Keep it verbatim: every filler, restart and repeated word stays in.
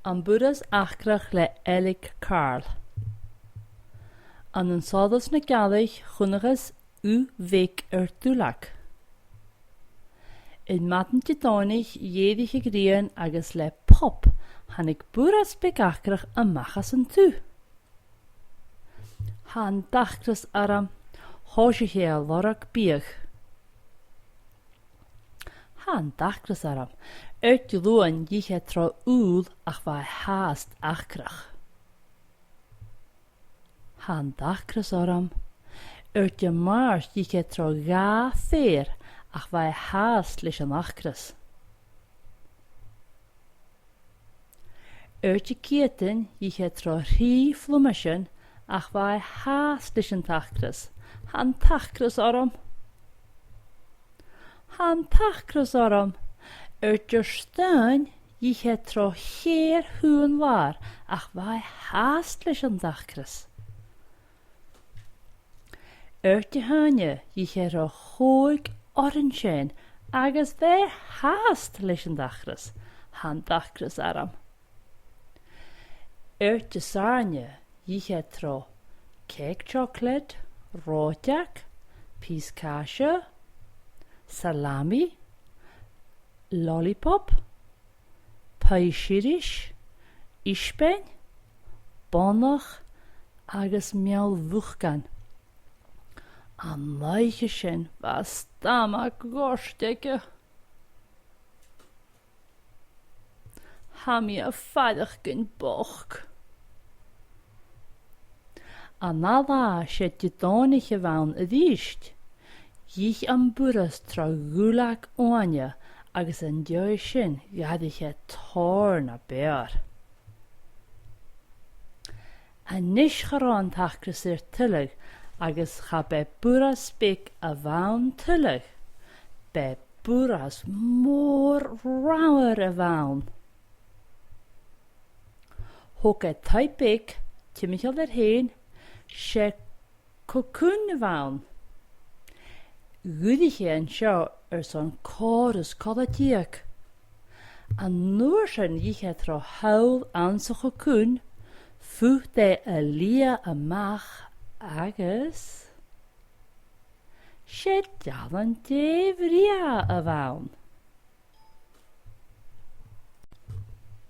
Am Burras Acrach le Eilidh Carl. Ann an solas na gealaich chunnacas ugh bheag air duilleag. Air madainn Didòmhnaich dh'èirich a' ghrian agus le pop thàinig burras beag acrach a-mach às an t-sùil. "Tha an t-acras orm," thòisich e a' lorg biadh. "Tha an t-acras orm." Air Diluain dh'ith e tro shùil ach bha e fhathast acrach. "Tha an t-acras orm." Air Dimàirt dh'ith e tro dhà pheur ach bha e fhathast leis an acras. Air Diciadain dh'ith e tro thrì phlumaisean ach bha e fhathast leis an t-acras. "Tha an t-acras orm." "Tha an t-acras orm." Air Diardaoin dh'ith e tro cheithir h-uan làr ach bha e fhathast leis an t-acras. Air Dihaoine dh'ith e tro chòig orainsean agus bha e fhathast leis an t-acras. "Tha an t-acras orm." Air Disathairne dh'ith e tro cèic teòclaid, reòiteag, pìos càise, salami, lollipop, paidhs iris, isbean, bonnach agus meal-bhucain. An oidhche sin bha stamag ghoirt aige. "Tha mi a' faireachdainn bochd." An ath latha, 's e Didòmhnaich a bh' ann a-rithist. Dh'ith am burras tro dhuilleag uaine agus an dèidh sin dh'fhairich e tòrr na b' fheàrr. A-nis cha robh an t-acras air tuilleadh agus cha b' e burras beag a bh' ann tuilleadh. B' e burras mòr reamhar a bh' ann. Thog e taigh beag timcheall air fhèin, 's e cocoon a bh' ann. Dh'fhuirich e an seo airson còrr is cola-deug. An uair sin dh'ith e tro thadhal anns a' chocoon, phut e a liath a-mach agus 's e dealan-dè bhrèagha a bh' ann.